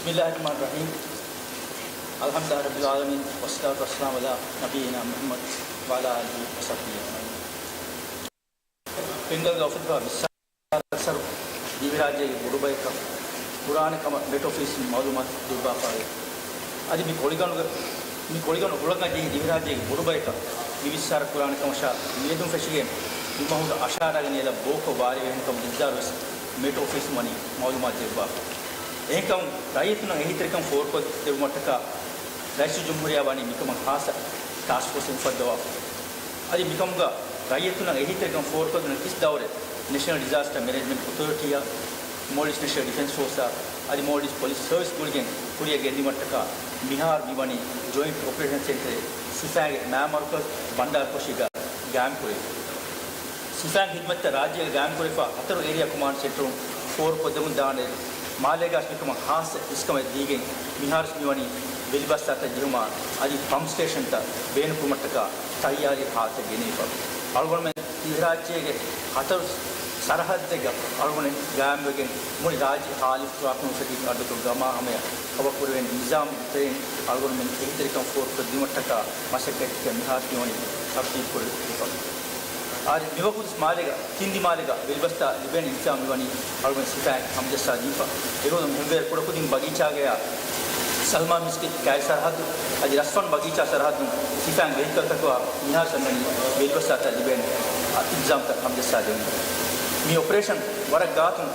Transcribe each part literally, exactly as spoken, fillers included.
بسم الله الرحمن الرحيم. الحمد لله رب العالمين، والصلاة والسلام على نبينا محمد وعلى آله وصحبه أجمعين. ފިންގަލްގެ އޮފީހުގަ ވިއްސާރަ ދިވެހިރާއްޖޭގެ ބޮޑުބަޔަކަށް ކުރާނެ ކަމަށް މެޓް އޮފީސް މައުލޫމާތު ދެއްވާފައި. އަދި މި ކޮޅިގަނޑުގެ، މި ކޮޅިގަނޑު ހުޅަނގަށް ޖެހި ދިވެހިރާއްޖޭގެ ބޮޑުބަޔަކަށް މި ވިއްސާރަ ކުރާނެ ކަމަށާ މިއަދުން ފެށިގެން މި މަހުގެ އަށާރަ ގެނެލަ ބޯކޮށް ވާރޭވެހެން ކަމަށް ނިއްދާރުވެސް މެޓް އޮފީސް ވަނީ މައުލޫމާތު ދެއްވާފަ. އެހެންކަމުން ރައްޔިތުންނަށް އެހީތެރިކަން ފޯރުކޮށްދެއްވުމަށްޓަކާ ރައީސުލްޖުމްހޫރިއްޔާ ވަނީ މިކަމަށް ޚާއްޞަ ޓާސްކް ފޯސް އުފައްދަވާފަ. އަދި މިކަމުގަ ރައްޔިތުންނަށް އެހީތެރިކަން ފޯރުކޮށްދޭން އިސް ދައުރެއް ނެޝަނަލް ޑިޒާސްޓަރ މެނޭޖްމަންޓް އޮތޯރިޓީއާ، މޯލްޑިވްސް ނެޝަނަލް ޑިފެންސް ފޯސްއާ، އަދި މޯލްޑިވްސް ޕޮލިސް ސަރވިސް ގުޅިގެން ކުރިއަށް ގެންދިއުމަށްޓަކާ މިހާރު މިވަނީ ޖޮއިންޓް އޮޕަރޭޝަން ސެންޓަރެއް ސިފައިގެ މާމަރުކަޒު ބަންޑާރުކޮށީގަ ގާއިމްކުރެވިފަ. ސިފައިން ހިދުމަތަށް ރާއްޖޭގަ ގާއިމްކުރެވިފާ ހަތަރު އޭރިއާ ކޮމާންޑް ސެންޓަރުން ފޯރުކޮށްދެމުން ދާނެ މާލޭގަ މިކަމަށް ޚާއްޞަ އިސްކަމެއް ދީގެން މިހާރު މިވަނީ ވެލިބަސްތައް ޖެހުމާ އަދި ޕަމްޕް ސްޓޭޝަންތައް ބޭނުންކުރުމަށްޓަކާ ތައްޔާރީ ހާލަތަށް ގެނެވިފަ. އަޅުގަނޑުމެން ދިވެހިރާއްޖޭގެ ހަތަރު ސަރަހައްދެއްގަ އަޅުގަނޑު ގާއިމްވެގެން މުޅި ރާއްޖެ ހާލިފް ވާކުނު ފެށި އަޑުތު ގަމާ ހަމަޔަށް ކަވަރ ކުރެވޭނެ ނިޒާމުގެ ތެރެއިން އަޅުގަނޑުމެން އެހީތެރިކަން ފޯރުކޮށްދިނުމަށްޓަކާ މަސައްކަތްތަކެއް މިހާރު މިވަނީ ތަރުތީބުކުރެވިފަ. އާދެ، މިވަގުތު މާލޭގަ ތިން ދިމާލެއްގަ ވެލިބަސްތާ ލިބޭނެ އިންތިޒާމް މިވަނީ އަޅުގަނޑު ސިފައިން ހަމަޖައްސާ ދީފަ. އެގޮތުން ހެންވޭރު ކުޑަކުދިން ބަގީޗާގަޔާ ސަލްމާ މިސްކިތް ކައިރި ސަރަހައްދު އަދި ރަސްފަން ބަގީޗާ ސަރަހައްދުން ސިފައިން ވެހިކަލްތަކުގަ މިހާރު މިވަނީ ވެލިބަސްތާތައް ލިބޭނެ އިންތިޒާމްތައް ހަމަޖައްސާ ދެމުން. މި އޮޕަރޭޝަން ވަރަށް ގާތުން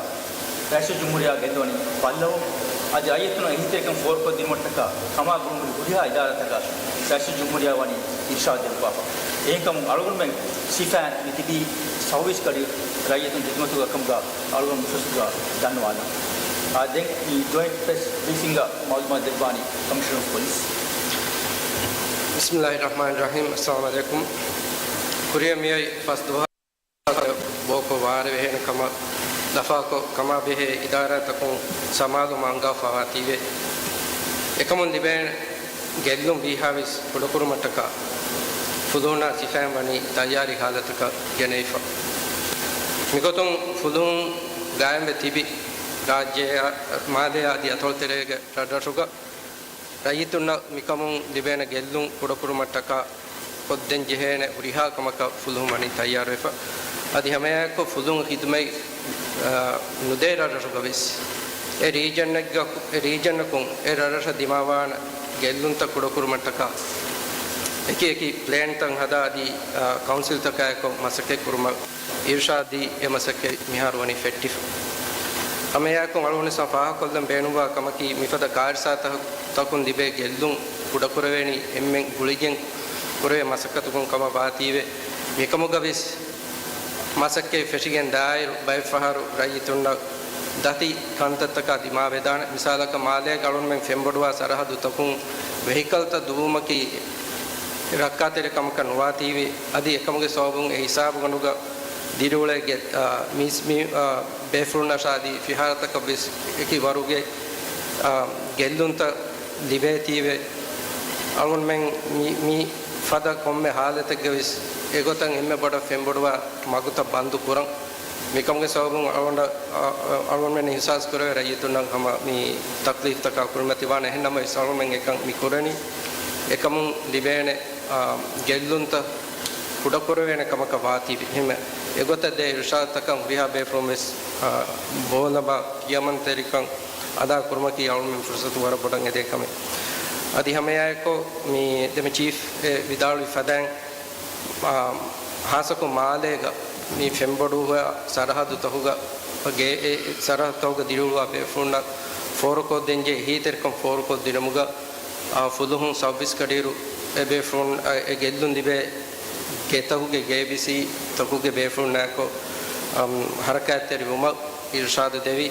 ރައީސުލްޖުމްހޫރިއްޔާ ގެންދަވަނީ ބައްލަވަމުން. އަދި ރައްޔިތުންނަށް އެހީތެރިކަން ފޯރުކޮށްދިނުމަށްޓަކާ ކަމާ ގުޅުންހުރި ހުރިހާ އިދާރާތަކަށް ރައީސުލްޖުމްހޫރިއްޔާ ވަނީ އިރުޝާދު ދެއްވާފަ. އެހެންކަމުން އަޅުގަނޑުމެން ސިފައިން މި ތިބީ ސައުވީސް ކަޑި ރައްޔިތުން ޚިދުމަތުގަ ކަމުގަ އަޅުގަނޑު މުފައްސަލުކޮށް ދަންނަވާލަން. އާ، ދެން މި ޖޮއިންޓް ޕްރެސް ބްރީފިންގަ މައުލޫމާތު ދެއްވާނީ ކަމިޝަނަރ އޮފް ޕޮލިސް. بسم الله الرحمن الرحيم. السلام عليكم. ކުރިއަށް މިއޮތް ފަސް ދުވަހަށް ބޯކޮށް ވާރޭވެހޭނެ ކަމަށް ލަފާކޮށް، ކަމާބެހޭ އިދާރާތަކުން ސަމާލުވުމަށް އަންގާފަވާތީވެ، އެކަމުން ލިބޭނެ ގެއްލުން ވީހާވެސް ކުޑަކުރުމަށްޓަކާ ފުލުހުންނާ ސިފައިން ވަނީ ތައްޔާރީ ހާލަތަކަށް ގެނެވިފަ. މިގޮތުން ފުލުހުން ގާއިމްވެ ތިބި ރާއްޖެއާ، މާލެއާ އަދި އަތޮޅުތެރޭގެ ރަށްރަށުގަ ރައްޔިތުންނަށް މިކަމުން ލިބޭނެ ގެއްލުން ކުޑަކުރުމަށްޓަކާ ކޮށްދޭން ޖެހޭނެ ހުރިހާ ކަމަކަށް ފުލުހުން ވަނީ ތައްޔާރުވެފަ. އަދި ހަމައެއާއެކު ފުލުހުން ޚިދުމަތް، އާ، ނުދޭ ރަށްރަށުގަވެސް އެ ރީޖަންއެއްގަ، އެ ރީޖަނަކުން އެ ރަށްރަށަށް ދިމާވާނެ ގެއްލުންތައް ކުޑަކުރުމަށްޓަކާ އެކި އެކި ޕްލޭންތައް ހަދާ އަދި، އާ، ކައުންސިލްތަކާއެކު މަސައްކަތް ކުރުމަށް އިރުޝާދީ އެ މަސައްކަތް މިހާރު ވަނީ ފެއްޓިފަ. ހަމައެއާއެކު އަޅުގަނޑު ފާހަގަކޮށްލަން ބޭނުންވާ ކަމަކީ، މިފަދަ ކާރިސާތަކުން ލިބޭ ގެއްލުން ކުޑަކުރެވޭނީ އެންމެން ގުޅިގެން ކުރެވޭ މަސައްކަތަކުން ކަމަށް ވާތީވެ، މިކަމުގަވެސް މަސައްކަތް ފެށިގެން ދާއިރު ބައެއްފަހަރު ރައްޔިތުންނަށް ދަތި ކަންތައްތަކާ ދިމާވެދާނެ. މިސާލަކަށް، މާލޭގަ އަޅުގަނޑުމެން ފެންބޮޑުވާ ސަރަހައްދުތަކުން ވެހިކަލްތައް ދުވުމަކީ ރައްކާތެރި ކަމަކަށް ނުވާތީވެ، އަދި އެކަމުގެ ސަބަބުން އެ ހިސާބުގަނޑުގަ ދިރިއުޅޭ ގެ-، އާ، މީސް-، މި-، އާ، ބޭފުޅުންނަށާ އަދި ފިހާރަތަކަށްވެސް އެކި ވަރުގެ، އާ، ގެއްލުންތައް ލިބޭތީވެ. އަޅުގަނޑުމެން މި-، މި ފަދަ ކޮންމެ ހާލަތެއްގަވެސް އެގޮތަށް އެންމެ ބޮޑަށް ފެންބޮޑުވާ މަގުތައް ބަންދު ކުރަން. މިކަމުގެ ސަބަބުން އަޅުގަނޑަށް، އަ-، އަ-، އަޅުގަނޑުމެން އިހްސާސް ކުރެވޭ ރައްޔިތުންނަށް ހަމަ މި ތަކްލީފްތަކާ ކުރިމަތިވާނެ. އެހެން ނަމަވެސް އަޅުގަނޑުމެން އެކަން މި ކުރަނީ. އެކަމުން ލިބޭނެ، އާ، ގެއްލުންތައް ކުޑަކުރެވޭނެ ކަމަކަށް ވާތީވެ. އެހެން އެގޮތަށް ދޭ އިރުޝާދުތަކަށް ހުރިހާ ބޭފުޅުން ވެސް، އާ، ބޯލަބާ ކިޔަމަންތެރިކަން އަދާ ކުރުމަކީ އަޅުގަނޑުމެން ފުރުސަތު ވަރަށް ބޮޑަށް އެދޭ ކަމެއް. އަދި ހަމައެއާއެކު މި ދެމެ ޗީފް އެ ވިދާޅުވި ފަދައިން، އާ، ހާއްސަކޮށް މާލޭގަ މި ފެންބޮޑުވާ ސަރަހައްދުތަކުގަ ގެ-، އެ ސަރަހައްދުތަކުގަ ދިރިއުޅުވާ ބޭފުޅުންނަށް ފޯރުކޮށްދޭންޖެހޭ އެހީތެރިކަން ފޯރުކޮށްދިނުމުގަ، އާ، ފުލުހުން ސައުވީސް ކަޑިއިރު އެ ބޭފުޅުން، އާ، އެ ގެއްލުން ލިބޭ ގެތަކުގެ ގޭބިސީތަކުގެ ބޭފުޅުންނާއެކު، އަމް، ހަރަކާތްތެރިވުމަށް އިރުޝާދު ދެވި.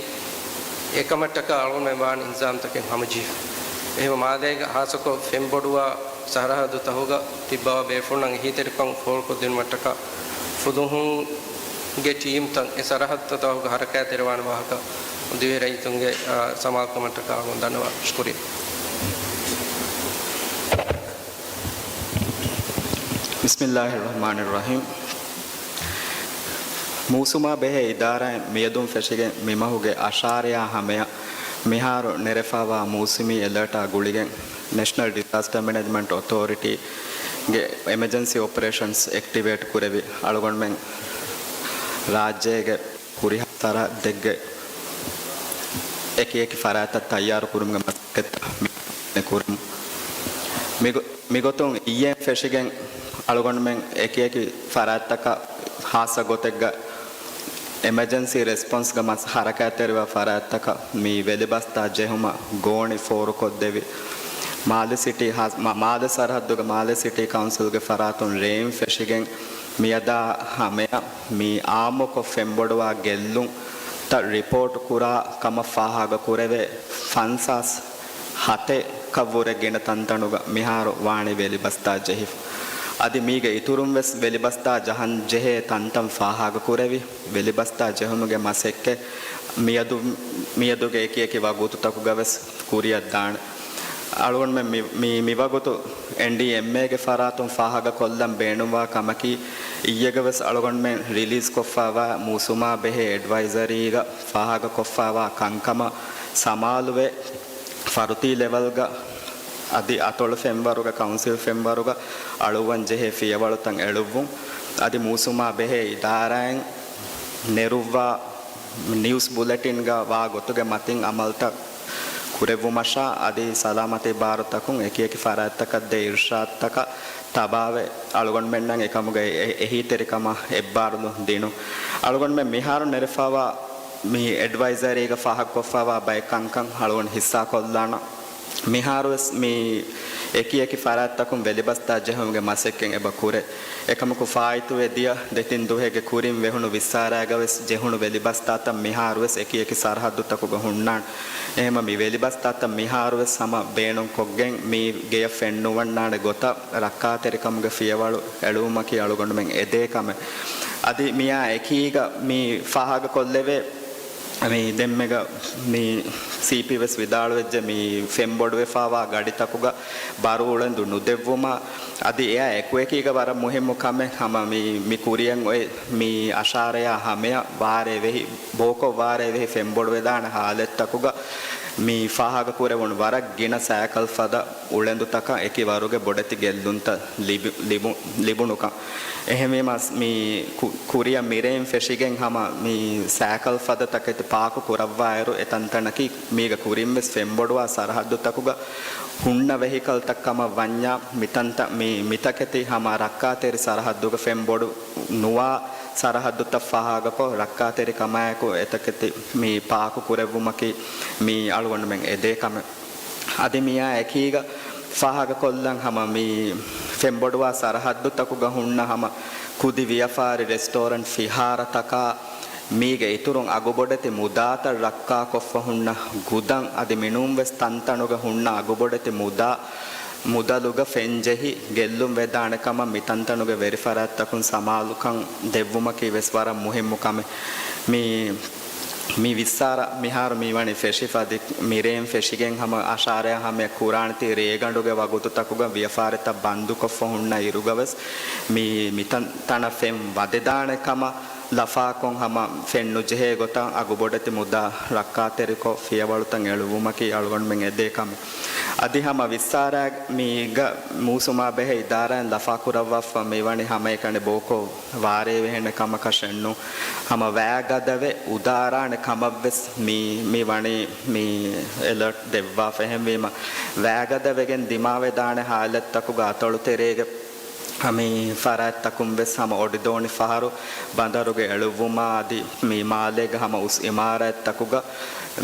އެކަމަށްޓަކާ އަޅުގަނޑުމެން ވާން އިންތިޒާމްތަކެއް ހަމަޖެހިފަ. އެހެންވެ މާލޭގަ ހާއްސަކޮށް ފެންބޮޑުވާ ސަރަހައްދުތަކުގަ ތިއްބަވާ ބޭފުޅުންނަށް އެހީތެރިކަން ފޯރުކޮށްދިނުމަށްޓަކާ ފުލުހުންގެ ޓީމްތައް އެ ސަރަހައްދުތަކުގަ ހަރަކާތްތެރިވާނެ ވާހަކަ ދިވެހި ރައްޔިތުންގެ، އާ، ސަމާލުކަމަށްޓަކާ އަޅުގަނޑު ދަންނަވާ. ޝުކުރިއްޔާ. بسم الله الرحمن الرحيم. މޫސުމާ ބެހޭ އިދާރާއިން މިއަދުން ފެށިގެން މި މަހުގެ އަށާރަޔާ ހަމަޔަށް މިހާރު ނެރެފައިވާ މޫސުމީ އެލާޓާ ގުޅިގެން ނެޝަނަލް ޑިޒާސްޓަރ މެނޭޖްމަންޓް އޮތޯރިޓީގެ އެމަޖެންސީ އޮޕަރޭޝަންސް އެކްޓިވޭޓް ކުރެވި އަޅުގަނޑުމެން ރާއްޖޭގެ ހުރިހާ ސަރަހައްދެއްގެ އެކި އެކި ފަރާތްތައް ތައްޔާރު ކުރުމުގެ މަސައްކަތްތައް މި ކުރަމު. މިގޮ-، މިގޮތުން އިއްޔެން ފެށިގެން އަޅުގަނޑުމެން އެކި އެކި ފަރާތްތަކަށް ހާއްސަ ގޮތެއްގަ އެމަޖެންސީ ރެސްޕޮންސްގަ މަސް ހަރަކާތްތެރިވާ ފަރާތްތަކަށް މި ވެލިބަސްތާ ޖެހުމަށް ގޯނި ފޯރުކޮށްދެވި. މާލެ ސިޓީ ހާ-، މާ-، މާލެ ސަރަހައްދުގެ މާލެ ސިޓީ ކައުންސިލްގެ ފަރާތުން ރޭން ފެށިގެން މިއަދާ ހަމަޔަށް މި އާއްމުކޮށް ފެންބޮޑުވާ ގެއްލުންތައް ރިޕޯޓް ކުރާ ކަމަށް ފާހަގަ ކުރެވޭ ފަންސާސް ހަތެއްކަށްވުރެ ގިނަ ތަންތަނުގަ މިހާރު ވާނީ ވެލިބަސްތާ ޖެހިފަ. އަދި މީގެ އިތުރުން ވެސް ވެލިބަސްތާ ޖަހަން ޖެހޭ ތަންތަން ފާހަގަ ކުރެވި، ވެލިބަސްތާ ޖެހުމުގެ މަސައްކަތް މިއަދު، މިއަދުގެ އެކި އެކި ވަގުތުތަކުގަ ވެސް ކުރިއަށް ދާނެ. އަޅުގަނޑުމެން މި، މި، މިވަގުތު އެންޑީއެމްއޭގެ ފަރާތުން ފާހަގަ ކޮށްލަން ބޭނުންވާ ކަމަކީ، އިއްޔެގަ ވެސް އަޅުގަނޑުމެން ރިލީޒް ކޮށްފައިވާ މޫސުމާ ބެހޭ އެޑްވައިޒަރީގަ ފާހަގަ ކޮށްފައިވާ ކަންކަމަށް ސަމާލުވެ، ފަރުތީ ލެވަލްގަ އަދި އަތޮޅު ފެންވަރުގަ، ކައުންސިލް ފެންވަރުގަ އަޅުއްވަން ޖެހޭ ފިޔަވަޅުތައް އެޅުއްވުން. އަދި މޫސުމާ ބެހޭ އިދާރާއިން ނެރުއްވާ ނިއުސް ބުލެޓިންގަ ވާ ގޮތުގެ މަތިން އަމަލުތައް ކުރެއްވުމަށާ އަދި ސަލާމަތީ ބާރުތަކުން އެކި އެކި ފަރާތްތަކަށް ދޭ އިރްޝާދުތަކަށް ތަބާވެ، އަޅުގަނޑުމެންނަށް އެކަމުގެ އެ-، އެހީތެރިކަމަށް އެއްބާރުލުން ދިނުން. އަޅުގަނޑުމެން މިހާރު ނެރެފައިވާ މި އެޑްވައިޒަރީގަ ފާހަގަކޮށްފައިވާ ބައެއް ކަންކަން އަޅުގަނޑު ހިއްސާކޮށްލާނަން. މިހާރުވެސް މި އެކި އެކި ފަރާތްތަކުން ވެލިބަސްތާ ޖެހުމުގެ މަސައްކަތް އެބަ ކުރޭ. އެކަމަކު ފާއިތުވެ ދިޔަ ދެތިން ދުވަހެއްގެ ކުރިން ވެހުނު ވިއްސާރައިގަވެސް ޖެހުނު ވެލިބަސްތާތައް މިހާރުވެސް އެކި އެކި ސަރަހައްދުތަކުގަ ހުންނާނެ. އެހެމަ މި ވެލިބަސްތާތައް މިހާރުވެސް ހަމަ ބޭނުންކޮށްގެން މީ ގެޔަށް ފެންނުވަންނާނެ ގޮތަށް ރައްކާތެރިކަމުގެ ފިޔަވަޅު އެޅުވުމަކީ އަޅުގަނޑުމެން އެދޭ ކަމެއް. އަދި މިއާ އެކީގަ މި ފާހަގަކޮށްލެވޭ، މި ދެންމެގަ މި ސީޕީ ވެސް ވިދާޅުވެއްޖެ މި ފެންބޮޑުވެފާވާ ގަޑިތަކުގަ ބަރު އުޅެނދު ނުދެއްވުމަށް. އަދި އެއާ އެކުއެކީގަ ވަރަށް މުހިއްމު ކަމެއް ހަމަ މި، މި ކުރިއަށް އޮތް މި އަށާރަޔާ ހަމަޔަށް ވާރޭ ވެހި، ބޯކޮށް ވާރޭ ވެހި ފެންބޮޑުވެދާނެ ހާލަތްތަކުގަ މި ފާހަގަ ކުރެވުނު ވަރަށް ގިނަ ސައިކަލް ފަދަ އުޅެނދުތަކަށް އެކި ވަރުގެ ބޮޑެތި ގެއްލުންތައް ލިބި، ލިބު، ލިބުނުކަން. އެހެންވީމަ މި ކު، ކުރިއަށް މިރޭން ފެށިގެން ހަމަ މި ސައިކަލް ފަދަ ތަކެތި ޕާކު ކުރައްވާއިރު، އެ ތަންތަނަކީ މީގަ ކުރިން ވެސް ފެންބޮޑުވާ ސަރަހައްދުތަކުގަ ހުންނަ ވެހިކަލްތައް ކަމަށް ވަންޏާ، މިތަންތަ، މި، މިތަކެތި ހަމަ ރައްކާތެރި ސަރަހައްދުގަ ފެންބޮޑު ނުވާ ސަރަހައްދުތައް ފާހަގަކޮށް، ރައްކާތެރި ކަމާއެކު އެތަކެތި މި ޕާކު ކުރެއްވުމަކީ މީ އަޅުގަނޑުމެން އެދޭ ކަމެއް. އަދި މިއާ އެކީގަ ފާހަގަކޮށްލަން ހަމަ މި ފެންބޮޑުވާ ސަރަހައްދުތަކުގަ ހުންނަ ހަމަ ކުދި ވިޔަފާރި، ރެސްޓޯރެންޓް، ފިހާރަތަކާ، މީގެ އިތުރުން އަގުބޮޑެތި މުދާތައް ރައްކާކޮށްފަ ހުންނަ ގުދަން، އަދި މިނޫންވެސް ތަންތަނުގަ ހުންނަ އަގުބޮޑެތި މުދާ، މުދަލުގަ ފެންޖެހި ގެއްލުން ވެދާނެ ކަމަށް މިތަންތަނުގެ ވެރިފަރާތްތަކުން ސަމާލުކަން ދެއްވުމަކީ ވެސް ވަރަށް މުހިއްމު ކަމެއް. މި، މި ވިއްސާރަ މިހާރު މި ވަނީ ފެށިފަ އަދި މިރޭން ފެށިގެން ހަމަ އަށާރަޔާ ހަމަޔަށް ކުރާނެތީ ރޭގަނޑުގެ ވަގުތުތަކުގަ ވިޔަފާރިތައް ބަންދުކޮށްފަ ހުންނަ އިރުގަވެސް މި، މިތަން ތަނަށް ފެން ވަދެދާނެ ކަމަށް ލަފާކޮށް ހަމަ ފެންނުޖެހޭ ގޮތަށް އަގުބޮޑެތި މުދާ ރައްކާތެރިކޮށް ފިޔަވަޅުތައް އެޅުއްވުމަކީ އަޅުގަނޑުމެން އެދޭ ކަމެއް. އަދި ހަމަ ވިއްސާރަ މީގަ މޫސުމާ ބެހޭ އިދާރާއިން ލަފާކުރައްވާފަ މިވަނީ ހަމައެކަނި ބޯކޮށް ވާރޭވެހޭނެ ކަމަކަށެއްނު، ހަމަ ވައިގަދަވެ އުދާރާނެ ކަމަށްވެސް މި، މި ވަނީ މި އެލަރޓް ދެއްވާފަ. އެހެންވީމަ، ވައިގަދަވެގެން ދިމާވެދާނެ ހާލަތްތަކުގަ އަތޮޅު ތެރޭގެ މި ފަރާތްތަކުން ވެސް ހަމަ އޮޑިދޯނި ފަހަރު ބަނދަރުގެ އެޅުއްވުމާ އަދި މި މާލޭގެ ހަމަ އުސް އިމާރާތްތަކުގަ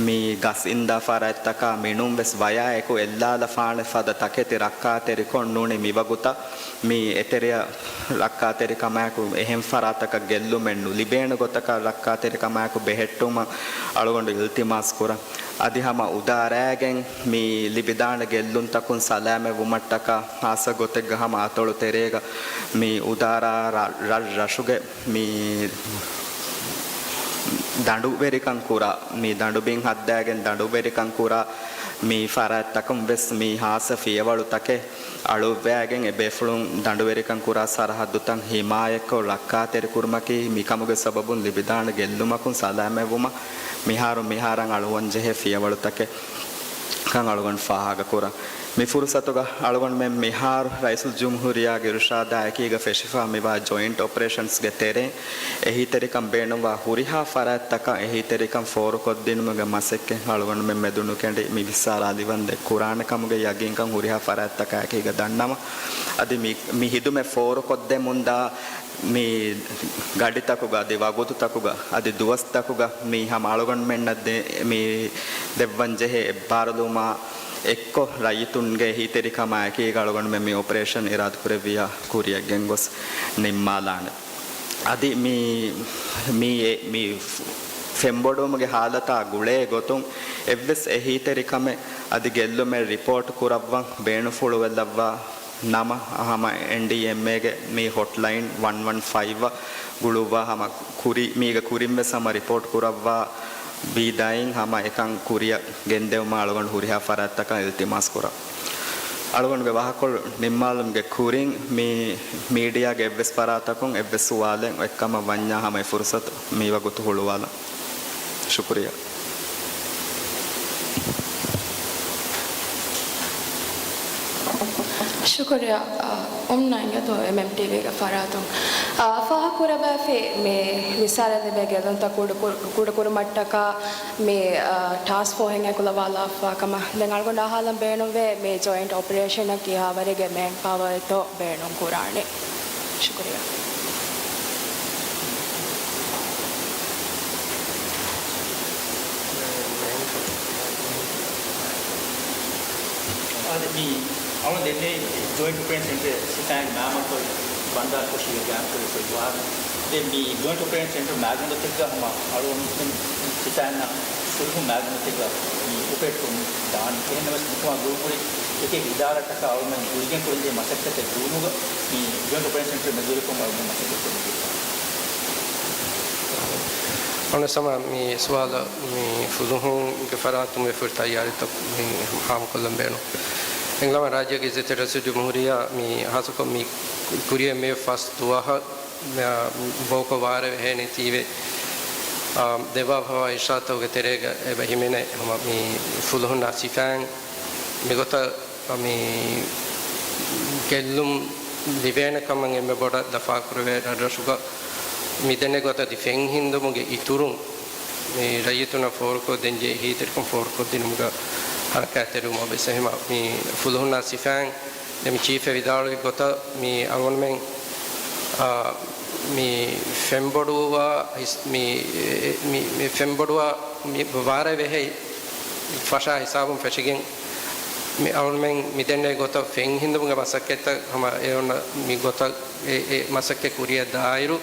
މި ގަސް އިންދާ ފަރާތްތަކާ މިނޫން ވެސް ވަޔާ އެކު އެއްލާލަފާނެ ފަދަ ތަކެތި ރައްކާތެރިކޮށް ނޫނީ މިވަގުތަށް މި އެތެރެއަށް ރައްކާތެރިކަމާއެކު އެހެން ފަރާތަކަށް ގެއްލުމެއް ނުލިބޭނެ ގޮތަކަށް ރައްކާތެރިކަމާއެކު ބެހެއްޓުމަށް އަޅުގަނޑު އިލްތިމާސް ކުރަން. އަދި ހަމަ އުދާރާގެން މި ލިބިދާނެ ގެއްލުންތަކުން ސަލާމަތް ވުމަށްޓަކާ ހާއްސަ ގޮތެއްގަ ހަމަ އަތޮޅު ތެރޭގަ މި އުދާރާ ރަށް، ރަށް، ރަށުގެ މި ދަނޑުވެރިކަން ކުރާ، މި ދަނޑުބިން ހައްދާގެން ދަނޑުވެރިކަން ކުރާ މި ފަރާތްތަކުން ވެސް މި ހާއްސަ ފިޔަވަޅުތަކެއް އަޅުއްވައިގެން އެ ބޭފުޅުން ދަނޑުވެރިކަން ކުރާ ސަރަހައްދުތައް ހިމާޔަތްކޮށް ރައްކާތެރިކުރުމަކީ މިކަމުގެ ސަބަބުން ލިބިދާނެ ގެއްލުމަކުން ސަލާމަތްވުމަށް މިހާރު މިހާރަށް އަޅުވަންޖެހޭ ފިޔަވަޅުތަކެއް ކަން އަޅުގަނޑު ފާހަގަކުރަން. މި ފުރުސަތުގަ އަޅުގަނޑުމެން މިހާރު ރައީސުލްޖުމްހޫރިއްޔާގެ އިރުޝާދާ އެކީގަ ފެށިފަ މިވާ ޖޮއިންޓް އޮޕަރޭޝަންސްގެ ތެރެއިން އެހީތެރިކަން ބޭނުންވާ ހުރިހާ ފަރާތްތަކަށް އެހީތެރިކަން ފޯރުކޮށްދިނުމުގެ މަސައްކަތް އަޅުގަނޑުމެން މެދުނުކެނޑި މި ވިއްސާރާލިވަންދެން ކުރާނެ ކަމުގެ ޔަގީންކަން ހުރިހާ ފަރާތްތަކާއެކީގަ ދަންނަވަން. އަދި މި، މި ހިދުމަތް ފޯރުކޮށްދެމުންދާ މި ގަޑިތަކުގަ އަދި ވަގުތުތަކުގަ އަދި ދުވަސްތަކުގަ މި ހަމަ އަޅުގަނޑުމެންނަށް ދެ-، މި ދެއްވަންޖެހޭ އެއްބާރުލުމާ އެއްކޮށް ރައްޔިތުންގެ އެހީތެރިކަމާއެކީގަ އަޅުގަނޑުމެން މި އޮޕަރޭޝަން އިރާދަކުރެއްވިޔާ ކުރިއަށް ގެންގޮސް ނިންމާލާނެ. އަދި މި، މި އެ-، މި ފެންބޮޑުވުމުގެ ހާލަތާ ގުޅޭ ގޮތުން އެއްވެސް އެހީތެރިކަމެއް އަދި ގެއްލުމެއް ރިޕޯޓް ކުރައްވަން ބޭނުންފުޅުވެލައްވާ ނަމަ، ހަމަ އެންޑީއެމްއޭގެ މި ހޮޓްލައިން ވަން ވަން ފައިވް އަށް ގުޅުއްވާ ހަމަ ކުރި، މީގެ ކުރިން ވެސް ހަމަ ރިޕޯޓް ކުރައްވާ ވީދާއިން ހަމަ އެކަން ކުރިއަށް ގެންދެވުމަށް އަޅުގަނޑު ހުރިހާ ފަރާތްތަކަށް އިލްތިމާސް ކުރަން. އަޅުގަނޑުގެ ވާހަކަކޮޅު ނިންމާލުމުގެ ކުރިން މި މީޑިއާގެ އެއްވެސް ފަރާތަކުން އެއްވެސް ސުވާލެއް އޮތްކަމަށް ވަންޏާ ހަމަ އެ ފުރުސަތު މި ވަގުތު ހުޅުވާލަން. ޝުކުރިއްޔާ. ޝުކުރިއްޔާ، އާ، އޮންނަ އިނގޭތޯ އެމްއެމްޓީވީގެ ފަރާތުން، އާ، ފާހަގަކުރައްވައިފި މި ވިއްސާރަ ލިބޭ ގެއްލުންތައް ކުޑަކުރު-، ކުޑަކުރުމަށްޓަކާ މި، އާ، ޓާސްކް ފޯހެއް އެކުލަވާލާފާ ކަމަށް ދެން އަޅުގަނޑު އަހާލަން ބޭނުންވޭ މި ޖޮއިންޓް އޮޕަރޭޝަނަށް ކިހާވަރެއްގެ މޭން ޕަވަރ އެއްތޯ ބޭނުން ކުރާނެ. ޝުކުރިއްޔާ. އާދެ، މި އަޅުގަނޑު ދެންނެވި ޖޮއިންޓް އޮޕަރޭޝަން ސެންޓަރ ސިފައިން މާމަކޮށް ބަންދާރު ކޮށީގެ ގާއިމްކުރި ވާހަކަ. ދެން މި ޖޮއިންޓް އޮޕަރޭޝަން ސެންޓަރ މާގަނޑުތަކުގަ ހަމަ އަޅުގަނޑު ސިފައިންނަށް ފުލުހުން މާގަނޑުތަކުގަ މި އޮޕަރޭޓް ކުރަމުން ދާނީ. އެހެންނަމަވެސް މިކަމާ ގުޅުންހުރި އެކި އެކި އިދާރާތަކާ އަޅުގަނޑު ގުޅިގެން ކުރަންޖެހޭ މަސައްކަތެއް ގުޅުމުގަ މި ޖޮއިންޓް އޮޕަރޭޝަން ސެންޓަރ މެދުވެރިކޮށް އަޅުގަނޑު މަސައްކަތް ކުރަމުން ދިޔަ. އަނެއް ސަމާ މި ސުވާލަށް މި ފުލުހުންގެ ފަރާތުން ވެފަ ހުރި ތައްޔާރީތައް މި ހާމަކޮށްލަން ބޭނުން. އެނގިލަމާ ރާއްޖޭގެ އިއްޒަތްތެރި ރައީސުލްޖުމްހޫރިއްޔާ މި ހާއްސަކޮށް މި ކުރިއަށް މި ފަސް ދުވަހަށް ބޯކޮށް ވާރޭވެ ހޭނެތީވެ، އާ، ދެއްވާފައިވާ އިރުޝާދުތަކުގެ ތެރޭގަ އެބަ ހިމެނޭ ހަމަ މި ފުލުހުންނާ ސިފައިން މިގޮތަށް މި ގެއްލުން ލިބޭނެ ކަމަށް އެންމެ ބޮޑަށް ލަފާކުރެވޭ ރަށްރަށުގަ މިދެންނެވި ގޮތަށް އަދި ފެން ހިންދުމުގެ އިތުރުން މި ރައްޔިތުންނަށް ފޯރުކޮށްދޭންޖެހޭ އެހީތެރިކަން ފޯރުކޮށްދިނުމުގަ ހަރަކާތްތެރިވުމަށް ވެސް އެހެމަ މި ފުލުހުންނާ ސިފައިން ދެން މި ޗީފް ވިދާޅުވި ގޮތަށް މި އަޅުގަނޑުމެން، އާ، މި ފެންބޮޑުވާ ހިސް-، މި، މި، މި ފެންބޮޑުވާ މި ވާރޭ ވެހޭ ފަށާ ހިސާބުން ފެށިގެން މި އަޅުގަނޑުމެން މިދެންނެވި ގޮތަށް ފެން ހިންދުމުގެ މަސައްކަތްތައް ހަމަ އެ އޮންނަ މި ގޮތަށް އެ، އެ މަސައްކަތް ކުރިއަށް ދާއިރު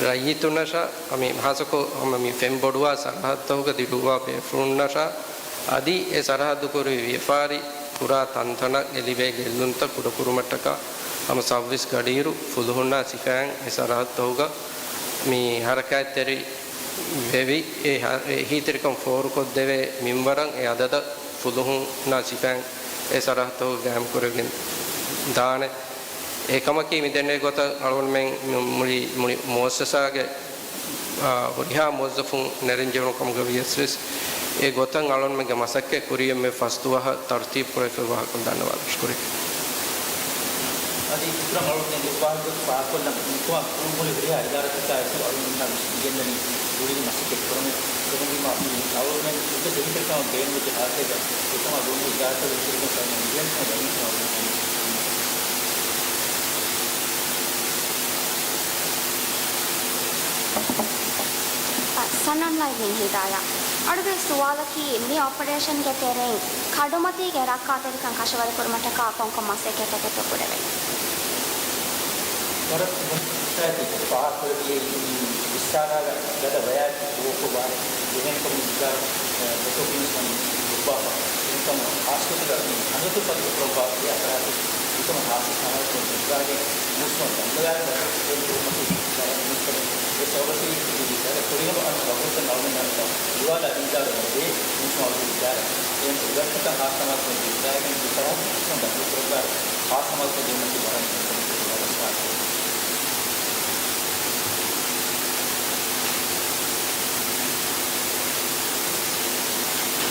ރައްޔިތުންނަށާ މި ހާއްސަކޮށް ހަމަ މި ފެންބޮޑުވާ ސަރަހައްދުތަކުގަ ދިރުއްވާ ބޭފުޅުންނަށާ އަދި އެ ސަރަހައްދު ކުރި ވިޔަފާރި ކުރާ ތަންތަނަށް އެ ލިބޭ ގެއްލުންތައް ކުޑަކުރުމަށްޓަކާ ހަމަ ސައުވީސް ގަޑިއިރު ފުލުހުންނާ ސިފައިން އެ ސަރަހައްދުތަކުގަ މި ހަރަކާތްތެރި ވެވި އެ ހަ-، އެ އެހީތެރިކަން ފޯރުކޮށްދެވޭ މިންވަރަށް އެ އަދަދަށް ފުލުހުންނާ ސިފައިން އެ ސަރަހައްދުތަކުގަ ގާއިމްކުރެވިގެން ދާނެ. އެކަމަކީ މިދެންނެވި ގޮތަށް އަޅުގަނޑުމެން މު-، މުޅި، މުޅި މުއައްސަސާގެ، އާ، ހުރިހާ މުވައްޒަފުން ނެރެންޖެހުނު ކަމުގަ ވިޔަސްވެސް އެ ގޮތަށް އަޅުގަނޑުމެންގެ މަސައްކަތް ކުރިއަށް މި ފަސް ދުވަހަށް ތަރުތީބު ކުރެވިފައި ވާހަކަ ދަންނަވާލަން. ޝުކުރިއްޔާ. އަދި އިބްރާހިމް އަޅުގަނޑު ދެން ވާހަކަ ފާހަގަކޮށްލަން މިކޮމަށް ކުރުންހުރި ހުރިހާ އިދާރާތަކާ އެކު އަޅުގަނޑު މިގެންދަނީ ގުޅިގެން މަސައްކަތް ކުރަމުން. އެހެންވީމާ މި އަޅުގަނޑުމެން އެއްވެސް އެހީތެރިކަމެއް ބޭނުންވެއްޖެ ހާލަތެއްގަ އެކަމާ ގުޅުންހުރި އިދާރާތަކުގެ އެހީތެރިކަން ސަރުޖަމާ ނުވެގެން ވަނީ އަޅުގަނޑު ސަން އޮންލައިން ހިދާޔާ. އަޅުގެ ސުވާލަކީ، މި އޮޕަރޭޝަންގެ ތެރެއިން ކަނޑުމަތީގެ ރައްކާތެރިކަން ކަށަވަރުކުރުމަށްޓަކާ ކޮންކޮން މަސައްކަތްތަކެއްތޯ ކުރެވެނީ؟ ވަރަށް ފަހަތި ފާހަގަކުރެއްވިއްޔާ މި ވިއްސާރާގަ ގަދަ ބަޔާއެއް ދޫކޮށް ވާނެ. އެހެންކަމުން ވިއްސާރާ ދެކޮށް ބިންސް ވަނީ ދުއްވާފަ. އެހެންކަމުން ހާއްސަކޮށް މި ހަނދުތު ފަތި ކުރައްވާ އެއް އަސަރާތެއް މިކަމަށް ހާއްސަ ސަމާލުކަން ދެއްވާގެން މޫސުމަށް ދަންނަވާގެން ދަތުރު ކުރުމަކީ ވަރަށް މުހިންމު ކަމެއް. އެ ސަބަބަކީ މި ގަދަ ކުރި އެކަމަކު އަދި ވަގުތު ނަވަމެން އަންތަ ދުވާލާ ވިދާޅުވެ މި ސުވާލު ވިދާޅު އެ ވެބްސައިޓަށް ހާސް ސަމާލުކޮށް ވިދާގެން ދުސަރަހައްދު ކުރަން ދަތުރުކުރައްވާ ހާސް ސަމާލުކޮށް ދިނުމަކީ ވަރަށް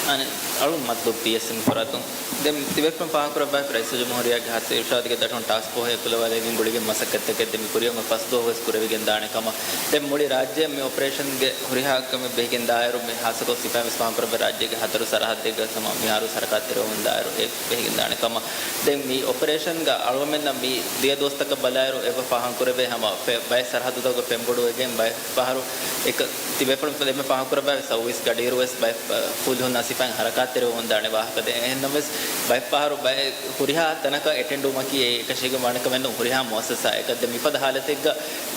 އަނެއް އަޅު މަތްލޫބް ޕީއެސްއިން ފަރާތުން ދެން ތިބޭފުޅުން ފާހަގަކުރައްވާފަ ރައީސުލްޖުމްހޫރިއްޔާގެ ހާއްސަ އިރުޝާދުގެ ދަށުން ޓާސްކް ފޯހެއް އެކުލަވާލެވިގެން ގުޅިގެން މަސައްކަތްތަކެއް ދެން މި ކުރިއަށް ފަސްދުވަހުވެސް ކުރެވިގެން ދާނެ ކަމަށް. ދެން މުޅި ރާއްޖެއަށް މި އޮޕަރޭޝަންގެ ހުރިހާ ކަމެއް ބެހިގެން ދާއިރު، މި ހާއްސަކޮށް ސިފައިން ވެސް ފާހަގަކުރައްވާ ރާއްޖޭގެ ހަތަރު ސަރަހައްދެއްގަ ހަމަ މިހާރު ސަރަކާތެރިވަމުން ދާއިރު އެ ބެހިގެން ދާނެ ކަމަށް. ދެން މި އޮޕަރޭޝަންގަ އަޅުގަނޑުމެންނަށް މި ދިޔަ ދުވަސްތަކަށް ބަލާއިރު އެބަ ފާހަގަކުރެވޭ ހަމަ ފެ-، ބައެއް ސަރަހައްދުތަކުގަ ފެންބޮޑުވެގެން ބައެއް ފަހަރު އެކަ ތިބޭފުޅުން އެންމެ ފާހަގަކުރައްވާ ސައުވީސް ގަޑިއިރު ވެސް ބައެއް ފުލުހުންނާ ސިފައިން ހަރަކާތްތެރިވަމުން ދާނެ ވާހަކަ. ދެން އެހެންނަމަވެސް ބައެއް ފަހަރު ބައެއް ހުރިހާ ތަނަކަށް އެޓެންޑުވުމަކީ އެ އެކަށީގެން ވާނެ ކަމެއް ނޫން ހުރިހާ މުއައްސަސާއަކަށް. ދެން މިފަދަ ހާލަތެއްގަ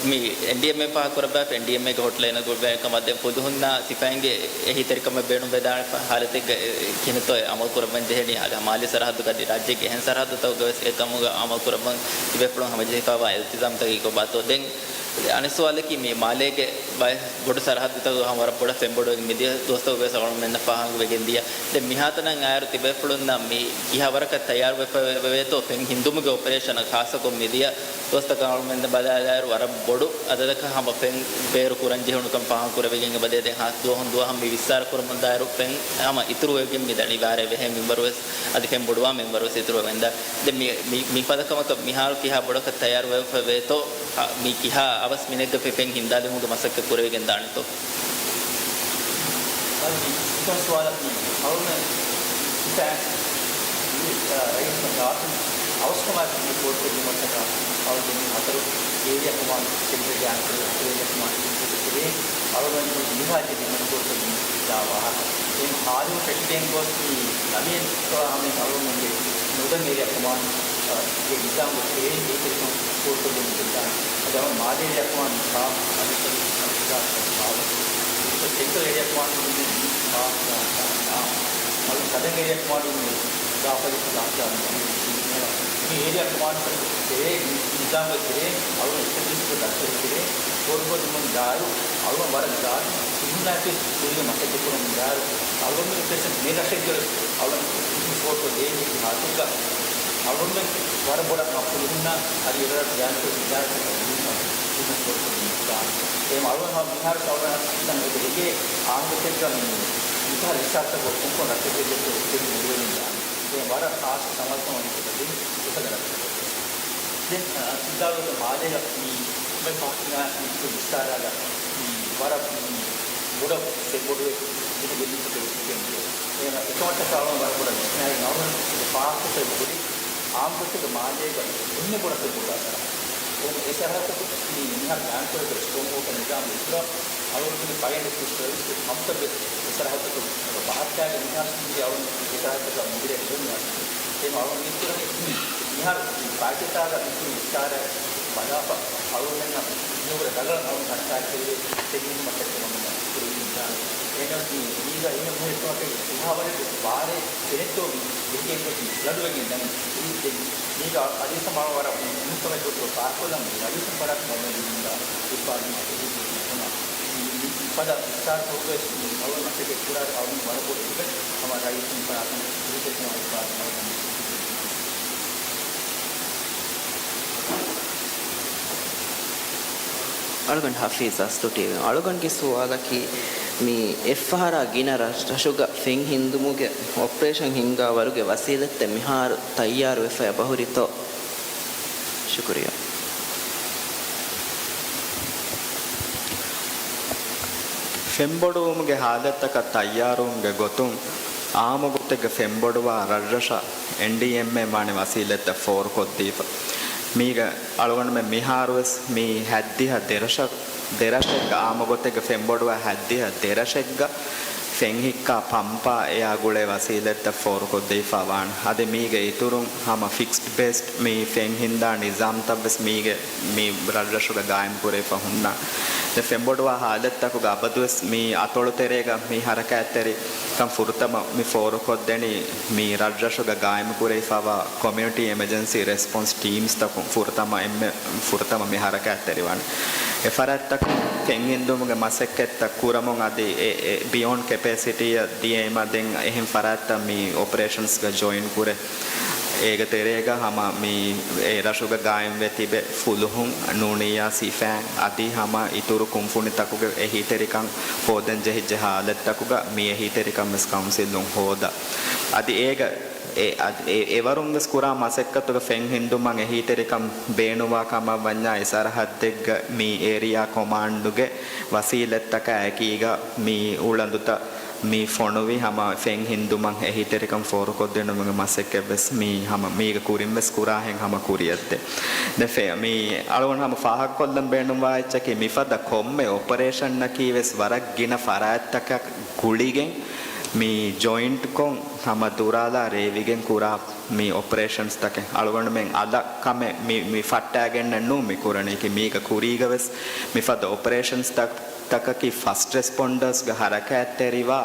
މި އެންޑީއެމްއޭ ފާހަގަކުރައްވާފަ އެންޑީއެމްއޭގެ ހޮޓްލައިނަށް ގުޅިވާ ކަމަށް ދެން ފުލުހުންނާ ސިފައިންގެ އެހީތެރިކަމެއް ބޭނުންވެދާނެ ފަ-، ހާލަތެއްގަ އެ ކިހިނެއްތޯ އެ އަމަލު ކުރައްވަން ޖެހެނީ. އަދި މާލީ ސަރަހައްދުގަ އަދި ރާއްޖޭގެ އެހެން ސަރަހައްދުތަކުގަ ވެސް އެ ކަމުގަ އަމަލު ކުރައްވަން ތިބޭފުޅުން ހަމަޖެހިފައިވާ އިލްތިޒާމްތަކީ ކޮބާތޯ؟ ދެން އަނެއް ސުވާލަކީ މި މާލޭގެ ބައެއް ބޮޑު ސަރަހައްދުތަކުގަ ހަމަ ވަރަށް ބޮޑަށް ފެންބޮޑުވެގެން މިދިޔަ ދުވަސްތަކުގަ ވެސް އަޅުގަނޑުމެންނަށް ފާހަގަވެގެން ދިޔަ. ދެން މިހާތަނަށް އާއިރު ތިބޭފުޅުންނަށް މި ކިހާ ވަރަކަށް ތައްޔާރުވެފަ ވެ-، ވޭތޯ ފެން ހިންދުމުގެ އޮޕަރޭޝަނަށް ޚާއްޞަކޮށް މިދިޔަ ދުވަސްތަކަށް އަޅުގަނޑުމެން ބަލާލާއިރު ވަރަށް ބޮޑު އަދަދަކަށް ހަމަ ފެން ބޭރު ކުރަން ޖެހުނު ކަން ފާހަގަކުރެވިގެން އެބަދޭ. ދެން ހާ-، ދުވަހުން ދުވަހަށް މި ވިއްސާރަ ކުރަމުންދާއިރު ފެން ހަމަ އިތުރުވެގެން މި ދަނީ ވާރޭ ބެހޭ މިންވަރު ވެސް އަދި ފެން ބޮޑުވާ މިންވަރު ވެސް އިތުރުވެގެންދާ. ދެން މި، މި، މިފަދަ ކަމަކަށް މިހާރު ކިހާ ބޮޑަކަށް ތައްޔާރުވެފަ ވޭތޯ، އަ، މި ކިހާ އަވަސް މިނެއްގަ ފެ-، ފެން ހިންދާލުމުގެ މަސައްކަތް ކުރެވިގެން ދާނެތޯ؟ އަދި މި އެކަމަށް ސުވާލަކީ، އަޅުގަނޑު ސިފައިން، އަ، ރައީސް ގާތުން އަވަސްކަމާއެކު މި ފޯރުކޮށްދިނުމަށްޓަކާ އަޅުގަނޑު މި ހަތަރު އޭރިއާ ކޮމާންޑް ސެންޓަރގެ އާންމުކޮށް އޭރިއާ ކޮމާންޑް ސެންޓަރގެ ތެރެއިން އަޅުގަނޑު މިހާރު ދިނުމަށް ފޯރުކޮށްދިނުން ދާ ވާހަކަ. ދެން ހާދަވުން ފެށިގެން ގޮސް މި ނަވީން ހަމީދު އަޅުގަނޑުގެ ނުދަން އޭރިއާ ކޮމާންޑް، އަ، ގެ ނިޒާމުގެ ތެރެއިން އެހީތެރިކަން ފޯރުކޮށްދެމުން ދެއްވާނެ. އަދި އަޅުގަނޑު މާލޭ އޭރިއާ ކޮމާންޑު ސާފް އަދި ސަރު ސަރު ސާފް ސެންޓްރަލް އޭރިއާ ކޮމާންޑު ސާފް ސާފް ސާފް އަޅުގަނޑު ސަދަން އޭރިއާ ކޮމާންޑު ސާފް ސާފް ސާފް މި އޭރިއާ ކޮމާންޑް ތެރޭ ނިޒާމުގެ ތެރޭ އަޅުގަނޑު އެސްޓެބްލިޝް ކުރި ދަށުގެ ތެރޭ ފޯރުކޮށްދިނުމުން ދާއިރު އަޅުގަނޑު ވަރަށް ގާތު ފުލުހުންނާއެކު ވެސް ކުރިގެން މަސައްކަތް ކުރަމުން ދާއިރު، އަޅުގަނޑުމެން އޮޕަރޭޝަން މި ރަށެއްގަ ވެސް އަޅުގަނޑު ފޯރުކޮށް ދޭން ހާތުގަ އަޅުގަނޑުމެން ވަރަށް ބޮޑަށް މަ ފުލުހުންނާ އަދި އެރަށް ގާތު ވިދާޅު ކުރިގެން ފޯރުކޮށް ދީފަ. އެހެން އަޅުގަނޑު މިހާރު އަޅުގަނޑަށް އެނގޭ އާންމު ގޮތެއްގަ މި މިތާ ރިސާސްތައް ކުންކުން ރަށެއްގެ ދެއްތޯ އެތެރެ މުޅިވެގެން ދާނެ. އެ ވަރަށް ޚާއްޞަ ސަމާލުކަމަށް އެކަ ދެން އެކަ ދަރަ. ދެން، އަ، ސިއްދާލޯތަ މާލޭގަ މި މެ ފަހުގަ މި ވިއްސާރާގަ މި ވަރަށް މި ބޮޑަށް ފެންބޮޑުވެ ދިނަ ގެއްލިފަ ފެން ފެން. އެ އެކަމަށްޓަކާ އަޅުގަނޑު ވަރަށް ބޮޑަށް ވިސްނާއި ނަވަނަ ފާހަގަކޮށް ބޮޑި އާންމުގޮތެއްގަ މާލޭގަ އެންމެ ބޮޑަށް ފެންބޮޑުވާ ސަރަހައްދު. އެ ސަރަހައްދަކު މި މިހާރު ބާންކޮޅެއްގަ ސްޓޯމް ވޯޓަރ ނިޒާމު އިތުރަށް އަޅުގަނޑުގެ ފަޔަރ އެކްޓިވިސްޓް ސަރވިސް ކަމްތައް ވެސް އެ ސަރަހައްދަކަށް ބަހައްޓާގެން މިހާރު ސިންގި އަޅުގަނޑު އެ ސަރަހައްދަކަށް މުދިރޭ ހެދުން ވާތީ. އެހެން އަޅުގަނޑު މި ކުރަނީ މިހާރު މި ފާއިތުތާގަ މި ކުރި ވިއްސާރަ ބަލާފަ އަޅުގަނޑުމެންނަށް މިއަށްވުރެ ރަނގަޅަށް އަޅުގަނޑު ހަރަކާތްތެރިވެ ތެރެއިން މަސައްކަތް ކުރަމުން ކުރެވިގެން ދާނެ. އެހެން މީގަ އެހެން މުހިއްސުމަކީ ކިހާވަރެއް ވާރޭ ތެރެއްތޯ މި ވެގެން ގޮތި ގަޑުވެގެން ދަނީ. މީގަ އަދި ސަމާ ވަރަށް މުހިއްސުމެއް ގޮތުގަ ފާސްކޮށްލަން ރައީސުން ފަރާތުން އޮންނަ ލިބުންދާ އިއްބާލު މަސްތު ހިދުމަތް މި ފަދަ ވިއްސާރަ ކޮށްގެން އަޅުގަނޑު މަސައްކަތް ކުރާ އަޅުގަނޑު ވަރަށް ބޮޑު އެއްވެ ހަމަ ރައީސުން ފަރާތުން ހިދުމަތް އަޅުގަނޑު ހަފީޒް އަސްލު ޓީވީ. އަޅުގަނޑުގެ ސުވާލަކީ، މި އެއްފަހަރާ ގިނަ ރަށް-، ރަށުގަ ފެން ހިންދުމުގެ އޮޕަރޭޝަން ހިންގާ ވަރުގެ ވަސީލަތްތައް މިހާރު ތައްޔާރުވެފައި އެބަހުރިތޯ؟ ޝުކުރިއްޔާ. ފެންބޮޑުވުމުގެ ހާލަތްތަކަށް ތައްޔާރުވުމުގެ ގޮތުން، އާއްމު ގޮތެއްގަ ފެންބޮޑުވާ ރަށްރަށަށް އެންޑީއެމްއޭ ވާނެ ވަސީލަތްތައް ފޯރުކޮށްދީފަ. މީގަ އަޅުގަނޑުމެން މިހާރުވެސް މި ހައްދިހަ ދެރަށަށް، ދެރަށެއްގަ އާއްމު ގޮތެއްގަ ފެންބޮޑުވާ ހައްދިހަ ދެރަށެއްގަ ފެންހިއްކާ ޕަމްޕާ އެއާ ގުޅޭ ވަސީލަތްތައް ފޯރުކޮށްދީފާ ވާނެ. އަދި މީގެ އިތުރުން ހަމަ ފިކްސްޑް ބޭސްޑް މި ފެން ހިންދާ ނިޒާމްތައްވެސް މީގެ މި ރަށްރަށުގަ ގާއިމްކުރެވިފަ ހުންނާނެ. ދެން ފެންބޮޑުވާ ހާލަތްތަކުގަ އަބަދުވެސް މި އަތޮޅު ތެރޭގަ މި ހަރަކާތްތެރިކަން ފުރަތަމަ މި ފޯރުކޮށްދެނީ މި ރަށްރަށުގަ ގާއިމްކުރެވިފައިވާ ކޮމިއުނިޓީ އެމަޖެންސީ ރެސްޕޮންސް ޓީމްސްތަކުން ފުރަތަމަ އެންމެ ފުރަތަމަ މި ހަރަކާތްތެރިވާނެ. އެ ފަރާތްތަކުން ފެން ހިންދުމުގެ މަސައްކަތްތައް ކުރަމުން އަދި އެ، އެ ބިޔޮންޑް ކެޕޭސިޓީއަށް ދިޔައިމަ ދެން އެހެން ފަރާތްތައް މި އޮޕަރޭޝަންސްގަ ޖޮއިން ކުރޭ. އޭގެ ތެރޭގަ ހަމަ މި އެ ރަށުގަ ގާއިމްވެ ތިބެ ފުލުހުން، ނޫނިއްޔާ ސިފައިން އަދި ހަމަ އިތުރު ކުންފުނިތަކުގެ އެހީތެރިކަން ހޯދަން ޖެހިއްޖެ ހާލަތްތަކުގަ މި އެހީތެރިކަން ވެސް ކައުންސިލުން ހޯދާ. އަދި އޭގަ އެ، އަދި އެ، އެވަރުން ވެސް ކުރާ މަސައްކަތުގަ ފެން ހިންދުމަށް އެހީތެރިކަން ބޭނުންވާ ކަމަށް ވަންޏާ އެ ސަރަހައްދެއްގަ މި އޭރިއާ ކޮމާންޑުގެ ވަސީލަތްތަކާ އެކީގަ މި އުޅަނދުތައް މި ފޮނުވި ހަމަ ފެން ހިންދުމަށް އެހީތެރިކަން ފޯރުކޮށްދިނުމުގެ މަސައްކަތް ވެސް މި ހަމަ މީގަ ކުރިން ވެސް ކުރާހެން ހަމަ ކުރިއަށްދޭ. ދެ ފެ-، މި އަޅުގަނޑު ހަމަ ފާހަގަކޮށްލަން ބޭނުންވާ އެއްޗަކީ މިފަދަ ކޮންމެ އޮޕަރޭޝަންއަކީ ވެސް ވަރަށް ގިނަ ފަރާތްތަކަށް ގުޅިގެން މި ޖޮއިންޓްކޮށް ހަމަ ދުރާލާ ރޭވިގެން ކުރާ މި އޮޕަރޭޝަންސްތަކެއް. އަޅުގަނޑުމެން އަލަށް ކަމެއް މި، މި ފައްޓާގެންނެއް ނޫން މި ކުރަނީކީ. މީގަ ކުރީގަ ވެސް މިފަދަ އޮޕަރޭޝަންސްތައް، ތަކަކީ ފަސްޓް ރެސްޕޮންޑަރސްގެ ހަރަކާތްތެރިވާ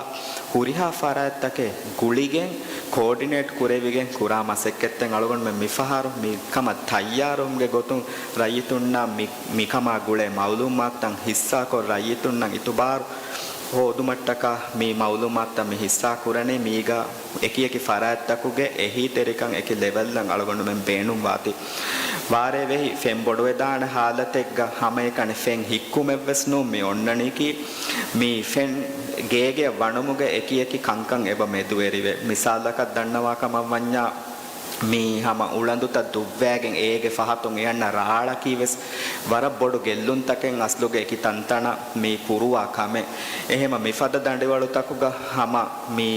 ހުރިހާ ފަރާތްތަކެއް ގުޅިގެން ކޯޑިނޭޓް ކުރެވިގެން ކުރާ މަސައްކަތްތައް. އަޅުގަނޑުމެން މިފަހަރު މި ކަމަށް ތައްޔާރުވުމުގެ ގޮތުން ރައްޔިތުންނާ މި، މިކަމާ ގުޅޭ މައުލޫމާތުތައް ހިއްސާކޮށް ރައްޔިތުންނަށް އިތުބާރު ހޯދުމަށްޓަކާ މި މައުލޫމާތުތައް މި ހިއްސާ ކުރަނީ. މީގަ އެކިއެކި ފަރާތްތަކުގެ އެހީތެރިކަން އެކި ލެވެލްއަށް އަޅުގަނޑުމެން ބޭނުންވާތީ. ވާރޭ ވެހި ފެން ބޮޑުވެދާނެ ހާލަތެއްގަ ހަމައެކަނި ފެން ހިއްކުމެއްވެސް ނޫން މި އޮންނަނީކީ. މި ފެން ގޭގެއަށް ވަނުމުގެ އެކިއެކި ކަންކަން އެބަ މެދުވެރިވޭ. މިސާލަކަށް ދަންނަވާ ކަމަށް ވަންޏާ، މީ ހަމަ އުޅަނދުތައް ދުއްވައިގެން އޭގެ ފަހަތުން އެ އަންނަ ރާޅަކީ ވެސް ވަރަށް ބޮޑު ގެއްލުންތަކެއް އަސްލުގެ އެކި ތަންތަނަށް މި ކުރުވާ ކަމެއް. އެހެމަ މިފަދަ ދަނޑިވަޅުތަކުގަ ހަމަ މި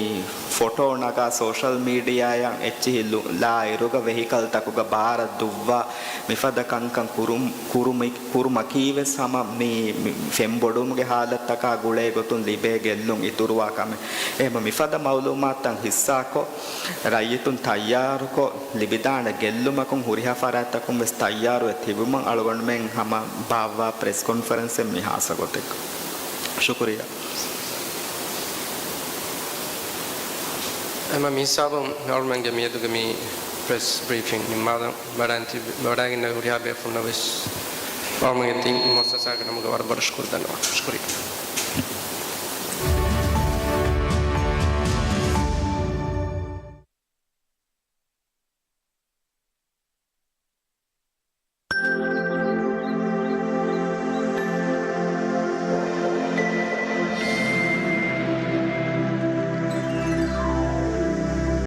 ފޮޓޯ ނަގާ ސޯޝަލް މީޑިއާއަށް އެއްޗިހި ލު-، ލާ އިރުގަ ވެހިކަލްތަކުގަ ބާރަށް ދުއްވާ މިފަދަ ކަންކަން ކުރު-، ކުރުމި-، ކުރުމަކީ ވެސް ހަމަ މި، މި ފެން ބޮޑުވުމުގެ ހާލަތްތަކާ ގުޅޭ ގޮތުން ލިބޭ ގެއްލުން އިތުރުވާ ކަމެއް. އެހެމަ މިފަދަ މައުލޫމާތުތައް ހިއްސާކޮށް، ރައްޔިތުން ތައްޔާރުކޮށް، ލިބިދާނެ ގެއްލުމަކުން ހުރިހާ ފަރާތްތަކުން ވެސް ތައްޔާރުވެ ތިބުމަށް އަޅުގަނޑުމެން ހަމަ ބާއްވާ ޕްރެސް ކޮންފަރެންސެއް މި ހާއްސަ ގޮތެއް. ޝުކުރިއްޔާ. އެމަ މިހިސާބުން އަޅުގަނޑުގެ މިއަދުގެ މި ޕްރެސް ބްރީފިން ނިންމާލަން ވަޑައިގެން ހުރިހާ ބޭފުޅުންނަށް ވެސް އަޅުގަނޑުގެ ތިން މުއައްސަސާގެ ނަމުގަ ވަރަށް ބޮޑަށް ޝުކުރު ދަންނަވަން. ޝުކުރިއްޔާ.